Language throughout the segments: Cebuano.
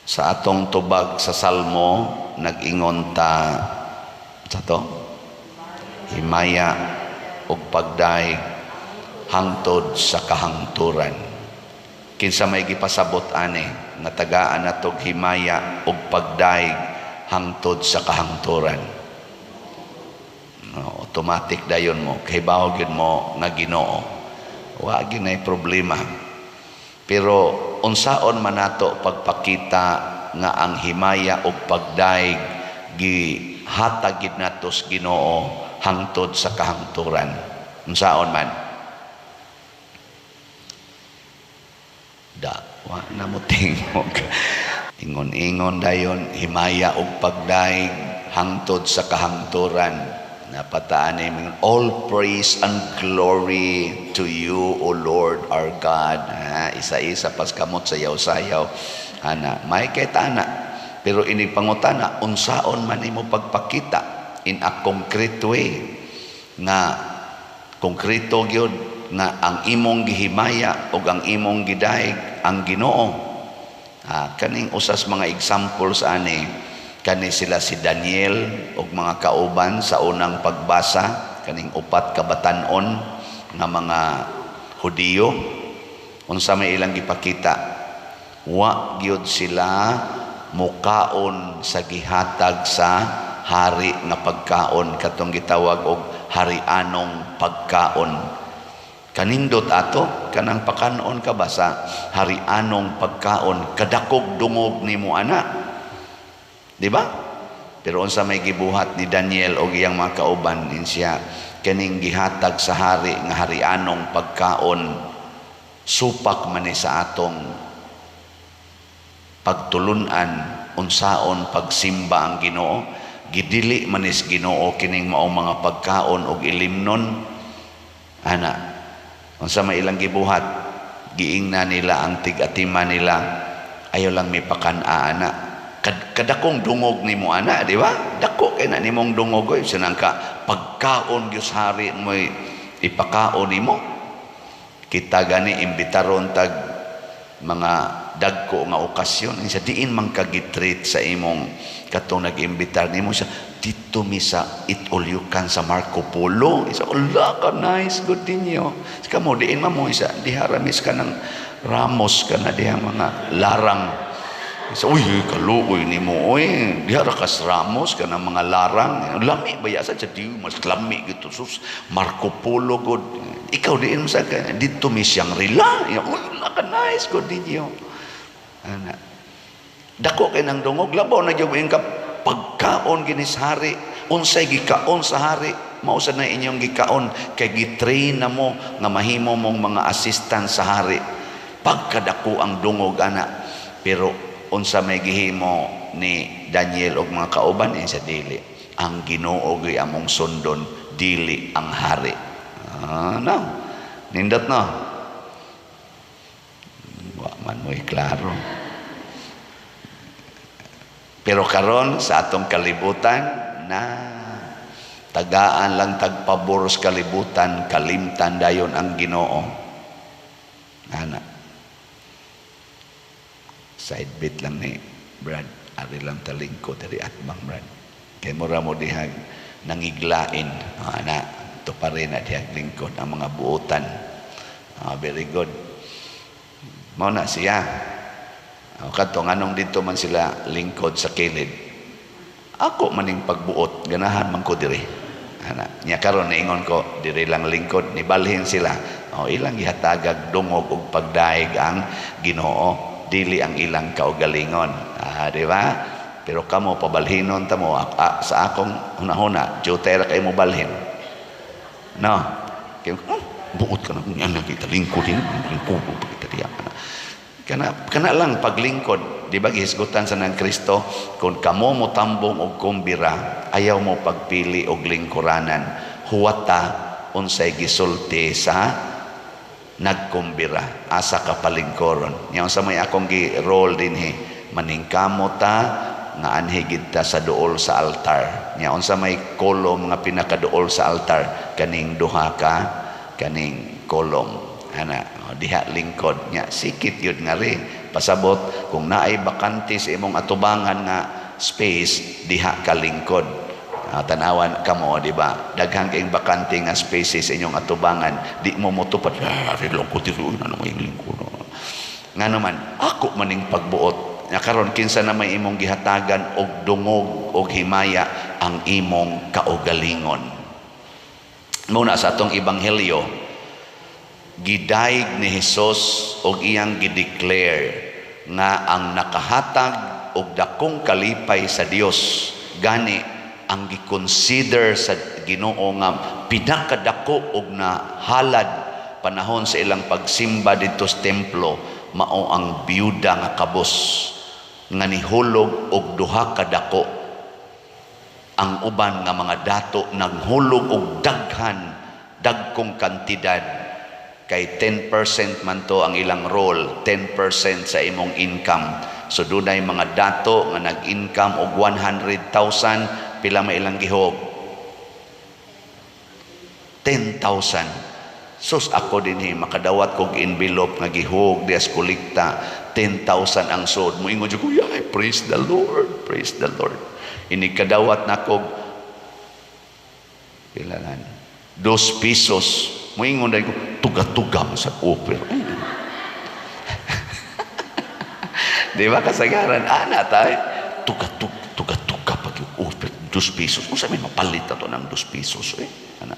Sa atong tubag sa Salmo, nag-ingon ta sa to himaya ug pagdaig hangtod sa kahangturan. Kinsa may gipasabot ani nga tagaan natog himaya ug pagdaig hangtod sa kahangturan? No, automatic dayon mo kahibaw gyud mo nga Ginoo, wa gyud nay problema. Pero unsaon man nato pagpakita nga ang himaya ug pagdaig gihatag gid nato sa Ginoo hangtod sa kahangturan? Unsaon man? Da wa na mo tingog. Ingon-ingon dayon, himaya ug pagdaig hangtod sa kahangturan. Napataan ni, "All praise and glory to you, O Lord our God." Ha, isa-isa pas kamot, sayaw-sayaw. Ana, may kay tana. Pero ini pangutana, unsaon man nimo pagpakita in a concrete way nga konkreto gyud nga ang imong gihimaya ug ang imong gidaig ang Ginoo? Ah, kaning usas mga examples ani, kani sila si Daniel ug mga kauban sa unang pagbasa, kaning upat ka batan-on nga mga Hudiyo. Unsa may ilang gipakita? Wa gyud sila mukaon sa gihatag sa hari nga pagkaon, katong gitawag og harianong pagkaon. Kanindot ato kanang pakanon ka ba sa harianong pagkaon, kadakog dungog nimo ana, di ba? Pero unsa may gibuhat ni Daniel og iyang mga kauban siya, kaning gihatag sa hari nga harianong pagkaon, supak man ni sa atong pagtulunan unsaon pagsimba ang Ginoo. Gidili man is Ginoo kining maong mga pagkaon og ilimnon ana. Unsa may ilang gibuhat? Giingna nila ang tig-atima nila, "Ayaw lang mi pakan-a ana." Kadakong dungog nimo ana, di ba? Dako kay na nimong dungog oy, sinang ka pagkaon gyud sa hari mo ipakaon nimo. Kita gani imbitaron tag mga dagko nga okasyon, sa diin man ka gitreat sa imong katong nag-imbitar nimo sa dito mi sa Eat All You Can sa Marco Polo. Isa, "Ala ka nice good ninyo." Kamo, diin man mo isa diha ramis ka ng Ramos ka na diha mga larang. Isa, "Uy, kaluoy nimo oy. Diha ra kas Ramos ka ng mga larang. Lami ba ya sa di mas lami gitu sus Marco Polo good." Ikaw, diin mo sa dito mi Shangri-La. "Uy, ala ka nice good ninyo." Ana. Dako kay nang dungog, labaw na gyud ka pagkaon ginis hari. Unsay gikaon sa hari, mao sa na inyong gikaon kay gitrain na mo nga mahimo mong mga assistant sa hari. Pagkadako ang dungog ana. Pero unsa may gihimo ni Daniel og mga kauban sa dili. Ang Ginoo gyud among sundon, dili ang hari. Ah, no. Nindot no. Wa man mo'y klaro. Pero karon sa atong kalibutan na tagaan lang tagpabor sa kalibutan, kalimtan dayon ang Ginoo. Ana. Side bit lang ni Brad, ari lang talingko diri atbang, Brad. Kay mura mo dihag nangiglain. Ana, to pa rin na dihag lingkod ang mga buotan. Ah, very good. Mao na siya. O kadto nganong dito man sila lingkod sa kilid. Ako maning pagbuot, ganahan man ko diri. Ana, nya karon niingon ko diri lang lingkod, nibalhin sila. O ilang gihatagag dungog og pagdaig ang Ginoo, dili ang ilang kaugalingon. Ah, di ba? Pero kamo pabalhinon ta mo sa akong hunahuna, jutay ra kay mo balhin. No. Kay buot ka na yan kita lingkod din, lingkod kita diya. Kana kana lang paglingkod, di ba gihisgutan sa nang Kristo, kung kamo mo tambong og kumbira, ayaw mo pagpili og lingkuranan. Huwata unsay gisulti sa nagkumbira, asa ka palingkoron. Nya unsa may akong gi-role dinhi, maningkamot ta nga anhi gid ta sa duol sa altar. Nya unsa may kolom nga pinakaduol sa altar, kaning duha ka kaning kolom. Ana, diha lingkod nya sikit yun nga ri. Pasabot kung naay bakante sa imong atubangan nga space, diha ka lingkod. Tanawan kamo, di ba? Daghan kayong bakante nga spaces sa inyong atubangan, di mo motupad. Ah, lingkod dito, ano may lingkod. Nga naman, ako maning pagbuot. Nya karon, kinsa na may imong gihatagan og dungog og himaya? Ang imong kaugalingon. Muna sa atong ebanghelyo, gidayeg ni Hesus og iyang gideclare nga ang nakahatag og dakong kalipay sa Dios, gani ang gikonsider sa Ginoo nga pinakadako og nahalad panahon sa ilang pagsimba didto sa templo, mao ang biyuda nga kabos nga nihulog og duha ka dako. Ang uban nga mga dato naghulog og daghan, dagkong kantidad, kay 10% man to ang ilang role, 10% sa imong income. So dunay mga dato nga nag-income og 100,000. Pila may ilang gihulog? 10,000. Sus, ako dinhi makadawat kog envelope nga gihulog diha sa kolekta, 10,000 ang sud. Moingon jud ko, "Yay, praise the Lord, praise the Lord." Inig kadawat na kog pila lan? 2 pesos. Moingon dahil ko, tuga-tuga mo sa offer. Di ba kasagaran? Ana tayo. Tuga-tuga, tuga-tuga pag yung offer, 2 pesos. Kung sabi, mapalit na to ng 2 pesos. Eh. Ana.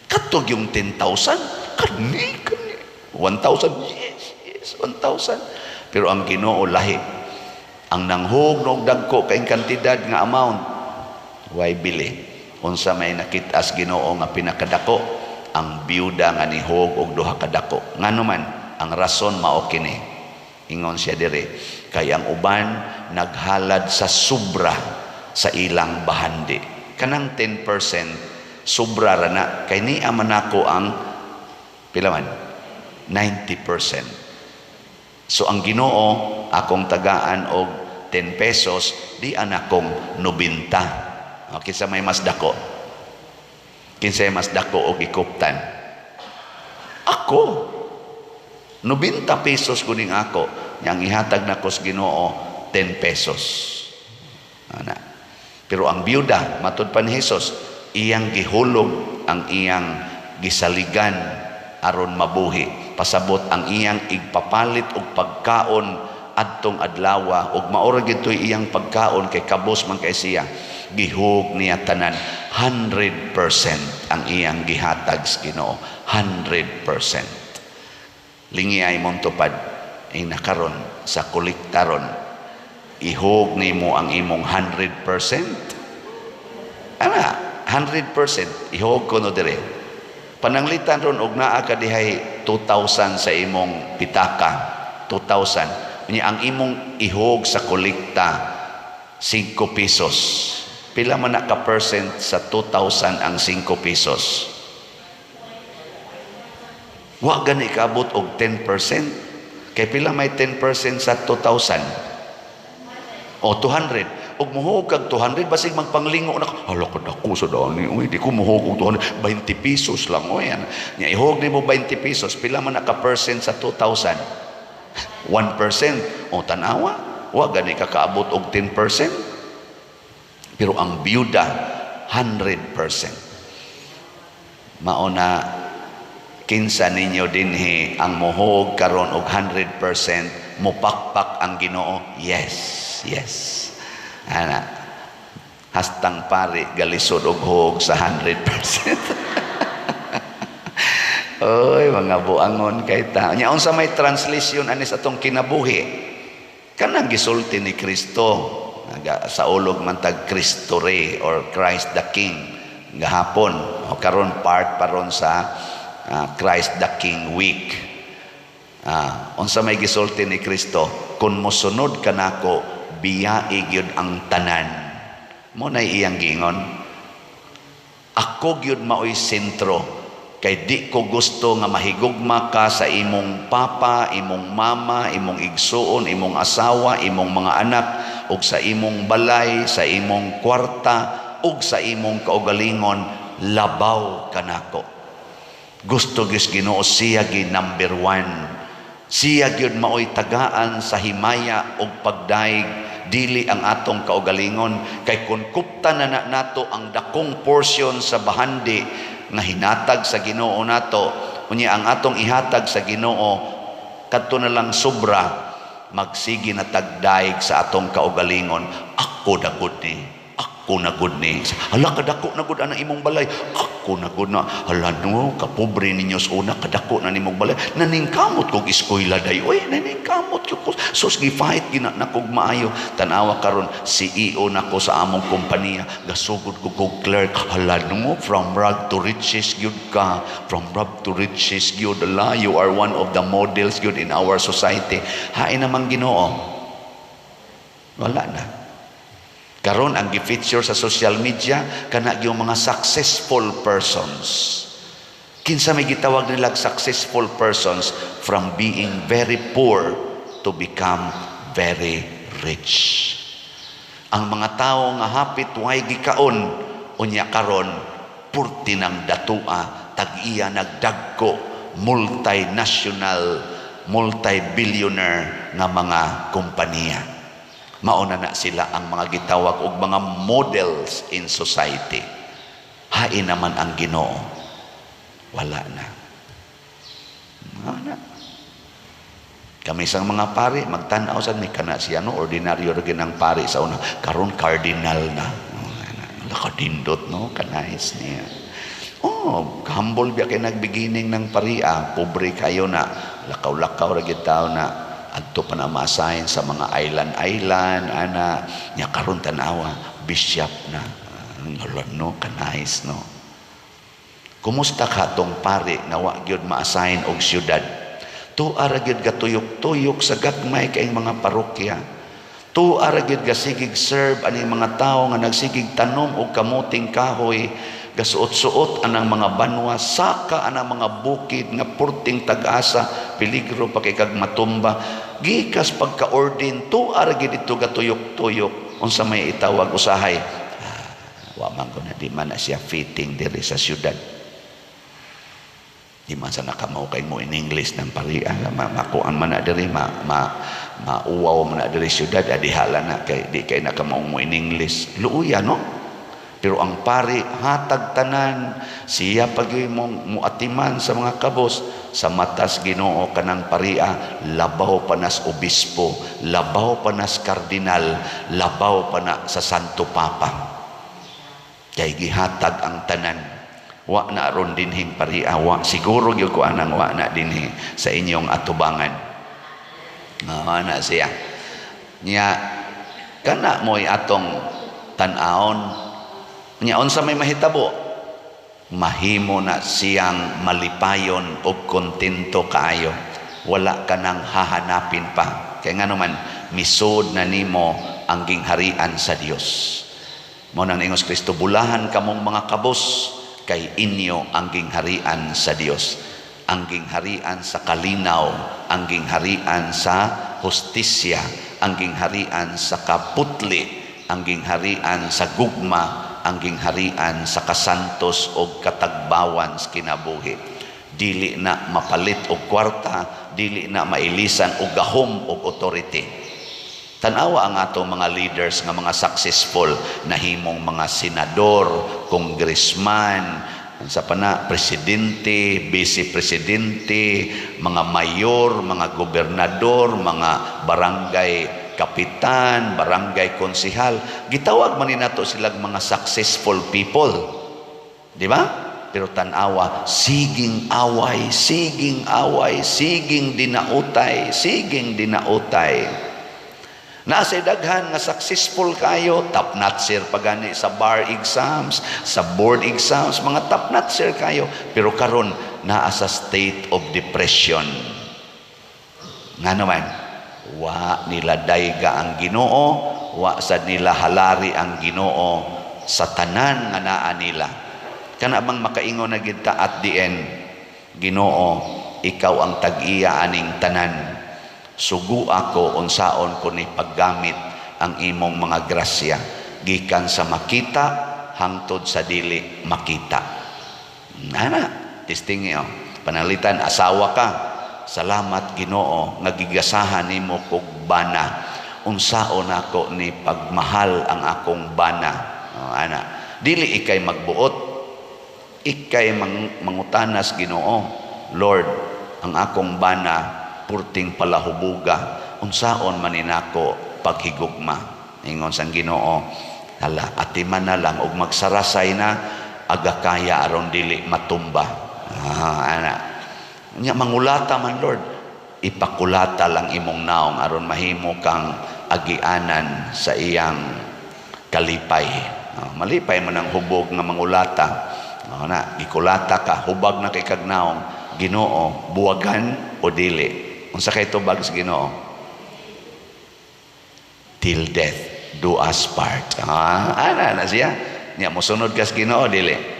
Katog yung 10,000, kani, kani. 1,000, yes, 1,000. Pero ang Ginoo lahi. Ang nanghug og dagko kay kantidad nga amount, way bili. Unsa may nakit-as Ginoo nga pinakadako? Ang biyuda nga nihulog og duha ka dako. Ngano man, ang rason mao kini. Ingon siya dire, kay ang uban naghalad sa sobra sa ilang bahandi. Kanang 10% sobra ra na, kay niya man ako ang pila man? 90%. So ang Ginoo akong tagaan og 10 pesos, di anakong 90. Okay, kinsa may mas dako? Kinsa mas dako og ikuptan? Ako. 90 pesos kuning ako, yang ihatag nako sa Ginoo 10 pesos. Ana. Pero ang biyuda, matud pa ni Jesus, iyang gihulog ang iyang gisaligan aron mabuhi. Pasabot ang iyang igpapalit og pagkaon adtong adlawa, ug maura gitoy iyang pagkaon kay kabos man kay siya. Gihulog niya tanan, 100% ang iyang gihatag sa Ginoo, 100%. Lingi ay mong tupad ay nakaron sa kolektaron, ihulog nimo ang imong 100%. Ana, 100% ihulog ko no dire. Pananglitan ron og naa ka dihay 2,000 sa imong pitaka, 2,000 unya ang imong ihulog sa kolekta 5 pesos. Pila man na ka percent sa 2,000 ang 5 pesos? Wa gani kaabot og 10%. Kay pila may 10% sa 2,000? O 200. Og muhulog kag 200, basig magpanglingo na ka. Hala ka dako sa dani. Uy, di ko muhulog og 200. 20 pesos lang. Uy, yan. Nya ihulog nimo 20 pesos. Pila man na ka percent sa 2,000? 1%. O tanawa, wa gani ka kaabot og 10%. Pero ang biyuda, 100%. Mao na, kinsa ninyo dinhi ang muhulog karon og 100%, mupakpak ang Ginoo? Yes. Ana. Hastang pari galisod og hulog sa 100%. Oy, mga buangon kay ta. Nya unsa may translation anis atong kinabuhi? Kanang gisulti ni Kristo. Naga sa ulog man tag Kristo Rey or Christ the King gahapon o karon, part paron sa Christ the King Week. Unsa may gisulti ni Kristo? Kung mosunod kanako, biyai gyud ang tanan. Mo na iyang giingon. Ako gyud maoy sentro, kay di ko gusto nga mahigugma ka sa imong papa, imong mama, imong igsuon, imong asawa, imong mga anak, ug sa imong balay, sa imong kwarta, ug sa imong kaugalingon, labaw kanako. Gusto gyud Ginoo siya gi number one. Siya gyud maoy tagaan sa himaya og pagdaig, dili ang atong kaugalingon, kay kun kupta na na nato ang dakong portion sa bahandi nga hinatag sa Ginoo nato, unya ang atong ihatag sa Ginoo kadto na lang sobra, magsige na tagdaig sa atong kaugalingon. "Ako na gud ni, ako na gud ni." "Hala, kadako na gud ana imong balay." "Ako na gud na." "Hala no, kapobre ninyo sa una, kadako na nimong balay." "Naningkamot kog eskwela day. Oy, naningkamot ko. Sus, gi-fight gina na kog maayo. Tanawa karon, CEO na ko sa among kompanya. Gasugod ko kog clerk." "Hala no, from rag to riches gyud ka. From rag to riches gyud. Hala, you are one of the models gyud in our society." Hain naman Ginoo? Wala na. Karon ang gi-feature sa social media kana yung mga successful persons. Kinsa may gitawag nila successful persons? From being very poor to become very rich. Ang mga tao nga hapit way gikaon, unya karon purti ng datua, tag-iya nagdagko, multinational, multi-billionaire nga mga kompanya. Mauna na sila ang mga gitawag og mga models in society. Hain naman ang Ginoo? Wala na. Wala. Kami sang mga pari, magtan-aw sad mi kana siya no, ordinaryo ra ang pari sa una. Karon cardinal na. Nakadindot no, kanais niya. Oh, humble biya kay nagbeginning ng paria, pobre kayo na, lakaw-lakaw ra gyud tao na adto pa na ma-assign sa mga island-island ana. Nya karon tan-awa, bishop na. Hala no, kanais no. Kumusta ka tong pari nga wa gyud ma-assign og syudad? Tuwa ra gyud gatuyok-tuyok sa gagmay kay mga parokya. Tuwa ra gyud gasigig serve aning mga tawo nga nagsigig tanom og kamuting kahoy, gasuot-suot anang mga banwa, saka anang mga bukid nga purting tag-asa, peligro pa kay kag matumba. Gikas pagka-ordain, tuwa ra gyud ito gatuyok-tuyok. Unsa may itawag usahay? "Ah, wa man ko na, di man na siya fitting diri sa syudad. Di man sa nakamaw kay mo in English ng parian, makuan man na diri, ma, ma, mauwaw man na diri syudad, adihala na kay di kay nakamaw mo in English." Luuya no. Pero ang pari hatag tanan, siya pag mo muatiman sa mga kabos. Sa matas Ginoo, kanang paria labaw pa nas obispo, labaw pa nas kardinal, labaw pa na sa Santo Papa. Kay gihatag ang tanan. Wa na aron dinhing paria, wa siguro gyud ko anang wa na dinhi sa inyong atubangan. Nga na siya. Nya kana mo'y atong tan-awon. Nya unsa may mahitabo? Mahimo na siyang malipayon o kontento kaayo. Wala ka nang hahanapin pa. Kaya nga naman, misod na nimo ang gingharian sa Dios. Mao nang ingos Kristo, "Bulahan kamong mga kabos, kay inyo ang gingharian sa Dios." Ang gingharian sa kalinaw, ang gingharian sa hustisya, ang gingharian sa kaputli, ang gingharian sa gugma, ang gingharian sa kasantos o katagbawan sa kinabuhi. Dili na mapalit og kwarta, dili na mailisan og gahom og authority. Tanawa ang atong mga leaders nga mga successful, nahimong mga senador, congressman, sa pana, presidente, vice presidente, mga mayor, mga gobernador, mga barangay kapitan, barangay konsihal. Gitawag man ni nato silang mga successful people. Di ba? Pero tanawa, siging away, siging away, siging dinautay, siging dinautay. Nasa daghan nga successful kayo, top notcher pa gani sa bar exams, sa board exams, mga top notcher kayo. Pero karon naa sa state of depression. Nga naman, wa nila dayga ang Ginoo, wa sad nila halari ang Ginoo sa tanan nga naa nila. Kana bang makaingon na gid ta at the end, "Ginoo, ikaw ang tag-iya aning tanan. Sugo ako unsaon ko ni paggamit ang imong mga grasya gikan sa makita hangtod sa dili makita." Ana, testing oh. Panalitan asawa ka, Salamat, Ginoo, nga gigasahan nimo kog bana. Unsaon nako ni pagmahal ang akong bana? Oh, ana. Dili ikay magbuot, ikay mangutanas Ginoo, "Lord, ang akong bana purting palahubuga, unsaon man nako paghigugma?" Ingon sang Ginoo, "Hala, atiman na lang og magsarasay na aga kaya aron dili matumba." Ah, ana. Nya mangulata man, Lord. Ipakulata lang imong naong aron mahimo kang agianan sa iyang kalipay. Oh, malipay man ang hubog nga mangulata. Oh, na, gikulata ka, hubag na kay kag naong. "Ginoo, buwagan o dili?" Unsa kay tubag sa Ginoo? "Till death do us part." Ah, ana na siya. Nya mosunod kas Ginoo, dili?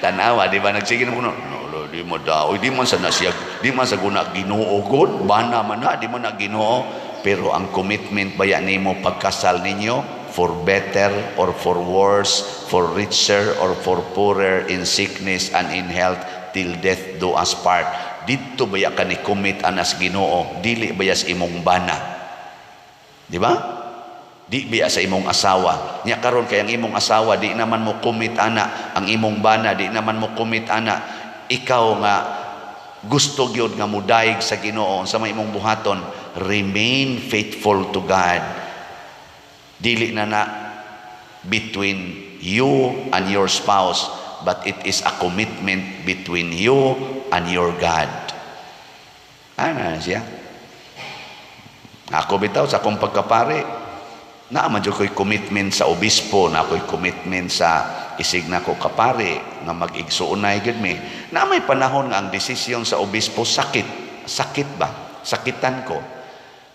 Tanawa, di ba nagsige na kuno? "No, Lord, di mo daw, di man sa na siya, di man sa guna Ginoo god, bana man na, di man na Ginoo." Pero ang commitment baya nimo pagkasal ninyo, for better or for worse, for richer or for poorer, in sickness and in health, till death do us part. Didto baya ka ni commit anas Ginoo, dili baya sa imong bana. Di ba? Di biya sa imong asawa. Nya karon kay ang imong asawa di naman mo commit ana, ang imong bana di naman mo commit ana. Ikaw nga gusto gyud nga mudayeg sa Ginoo, sa may imong buhaton, remain faithful to God. Dili na na between you and your spouse, but it is a commitment between you and your God. Ana siya. Ako bitaw sa akong pagkapari, naa man jud ko'y commitment sa obispo, naa ko'y commitment sa isig nako kapari nga mag-igsuonay gyud mi. Na may panahon nga ang desisyon sa obispo sakit, sakit ba? Sakitan ko.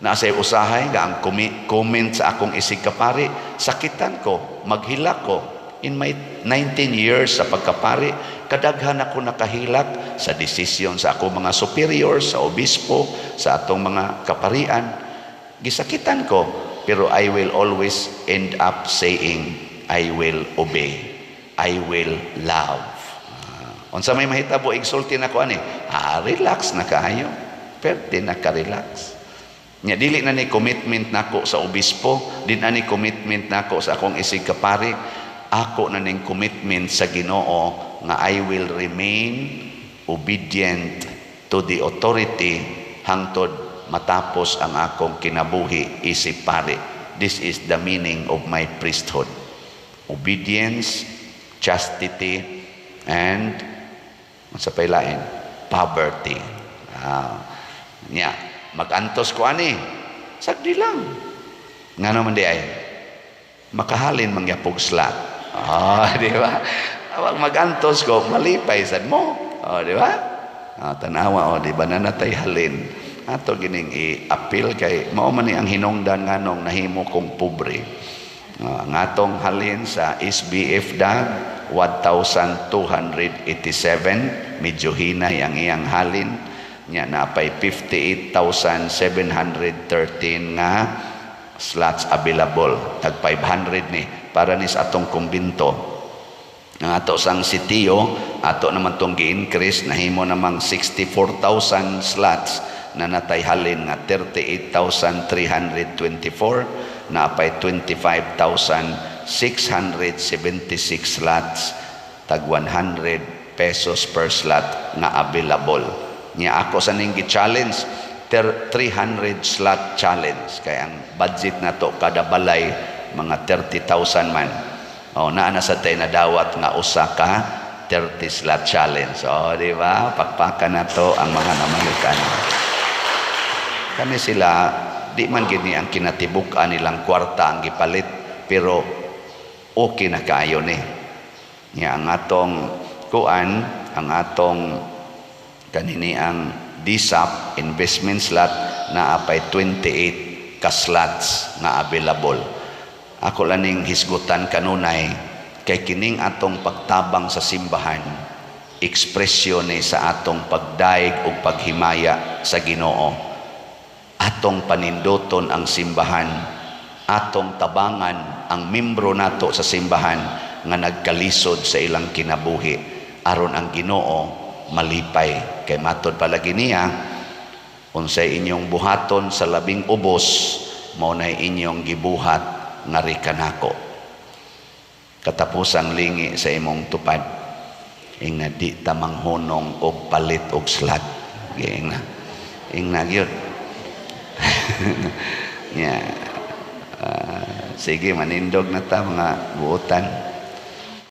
Na sa usahay nga ang comment sa akong isig kapari, sakitan ko, maghilak ko. In my 19 years sa pagkapari, kadaghan ako nakahilak sa desisyon sa ako mga superiors, sa obispo, sa atong mga kaparian. Gisakitan ko, pero I will always end up saying, "I will obey. I will love." Unsa may mahitabo, igsulti nako ani, relax na kaayo. Perte na ka-relax. Nya dili na ni commitment nako sa obispo, di na ni commitment nako sa akong isig kapari, ako na ning commitment sa Ginoo nga I will remain obedient to the authority hangtod matapos ang akong kinabuhi isip pari. This is the meaning of my priesthood. Obedience, chastity, and sa pailain, poverty. Nya, magantos ko ani. Sagdi lang. Nga naman di ay, makahalin mangyapog slot. Oh, di ba? Awag magantos ko, malipay sad mo. Oh, di ba? Oh, tanawa, oh, di ba na natay halin? Ato gining i-appeal kay mao man ni ang hinungdan nganong nahimo kong pobre. Ang atong halin sa SBF DAG 1,287, medyo hinay ang iyang halin nya, napay 58,713 nga slots available, tag 500 ni para ni sa atong kumbinto. Ang ato sang sitio, ato naman tong gi-increase, nahimo namang 64,000 slots na natay halin nga 38,324, napay 25,676 slots, tag 100 pesos per slot nga available. Nya ako sa ning gi-challenge, 300 slot challenge, kay ang budget nato kada balay mga 30,000 man. Oh, naa na sa tay nadawat nga usa ka 30 slot challenge. Oh, di ba? Pakpakan nato ang mga namalikan. Kani sila, di man gini ang kinatibuk-an nilang kwarta ang gipalit, pero okay na kaayo ni. Nya ang atong kuan, ang atong kanini ang DSAP investment slot na apay 28 ka slots nga available. Ako lang ning hisgutan kanunay kay kining atong pagtabang sa simbahan, ekspresyon ni sa atong pagdaig ug paghimaya sa Ginoo. Atong paninduton ang simbahan, atong tabangan ang membro nato sa simbahan nga nagkalisod sa ilang kinabuhi. aron ang Ginoo malipay. Kay matod palagi niya, unsay inyong buhaton sa labing ubos, mao nay inyong gibuhat ngari kanako. Katapusang lingi sa imong tupad, ingna, di ta manghunong og palit og slag. Ingna, ingna gyud nya. Sige, manindog na ta, mga buotan.